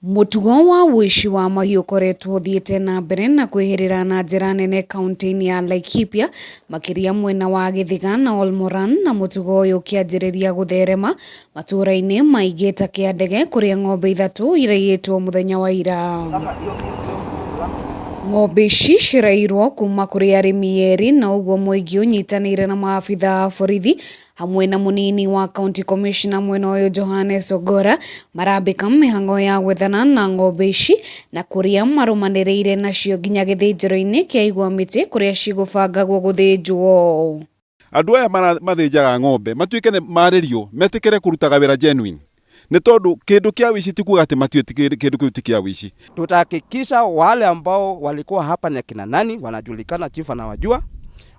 Mũtugo wa ũici wa mahiũ ũkoretwo ũthiĩte na mbere na kwĩhĩrĩra na njĩra nene kaunti-inĩ ya Laikipia, makĩria mwena wa Gĩthiga na Olmoran, na mũtugo ũyũ ũkĩanjĩrĩria gũtherema matũũra-inĩ maingĩ ta Kĩandege kũrĩa ng'ombe ithatũ iraiyĩtwo mũthenya wa ira. Ng'ombe ici ciraiyirwo kuma kũrĩ arĩmi erĩ na ũguo mũingĩ ũnyitanĩire na maabitha a borithi hamwe na mũnini wa county commissioner mwena ũyũ Johannes Ogora marambĩka mĩhang'o ya gwethana na ng'ombe ici na kũrĩa marũmanĩrĩire nacio nginya gĩthĩnjĩro-inĩ kĩa igwa mĩtĩ kũrĩa cigũbangagwo gũthĩnjwo. Andũ aya mathĩnjaga ng'ombe matuĩke nĩ marĩrio metĩkĩre kũrutaga wĩra genuine nĩ tondũ kĩndũ kĩa ũici ti kuga atĩ matiũĩ kĩndũ kĩu ti kĩa ũici. Tutahakikisha wale ambao walikuwa hapa ni akina nani, wanajulikana, chifu anawajua.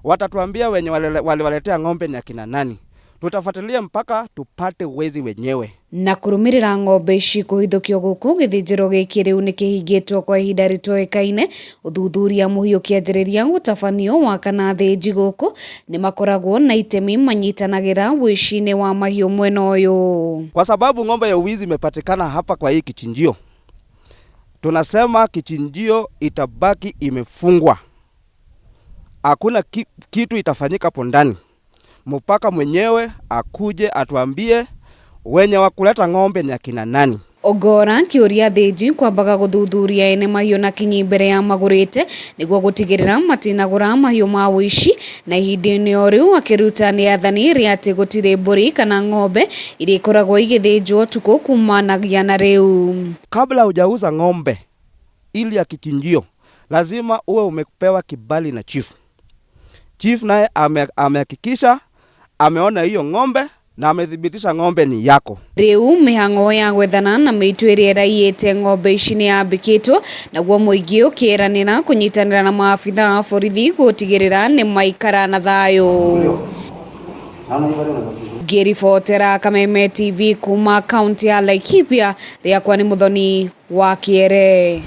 Watatuambia wenye waliwaletea ng'ombe ni akina nani. Tutafuatilia mpaka tupate wezi wenyewe. Na kũrũmĩrĩra ng'ombe ici kũhithũkio gũkũ gĩthĩnjĩro gĩkĩ rĩu nĩ kĩhingĩtwo kwa ihinda rĩtoĩkaine. Ũthuthuria mũhiũ ũkĩanjĩrĩria gũtabanio wa kana athĩnji gũkũ nĩ makoragwo na itemi manyitanagĩra ũici-inĩ wa mahiũ mwena ũyũ. Kwa sababu ng'ombe ya uwizi imepatikana hapa kwa hii kichinjio, tunasema kichinjio itabaki imefungwa, hakuna kitu itafanyika hapo ndani mpaka mwenyewe akuje atuambie wenye wa kuleta ng'ombe ni akina nani. Ogora akĩũria athĩnji kwambaga gũthuthuria ene mahiũ na kinyi mbere ya magũrĩte nĩguo gũtigĩrĩra matinagũra mahiũ ma ũici, na ihinda-inĩ o rĩu akĩruta rĩathani rĩa atĩ gũtirĩ mbũri kana ng'ombe iria ikoragwo igĩthĩnjwo ũtukũ kumanagia na rĩu. Kabla hujauza ng'ombe ili ya kichinjio, lazima uwe umepewa kibali na chief. Chief naye amehakikisha ameona hiyo ng'ombe na amethibitisha ng'ombe ni yako. Rĩu mĩhang'o ya gwethana na mĩitũ ĩrĩa ĩraiyĩte ng'ombe ici nĩ yambĩkĩtwo, naguo mũingĩ ũkĩĩranĩra kũnyitanĩra na maabitha a borithi gũtigĩrĩra nĩ maikara na thayũ. Ngĩribotera Kameme TV kuma kaunti ya Laikipia, rĩakwa nĩ Mũthoni wa Kĩere.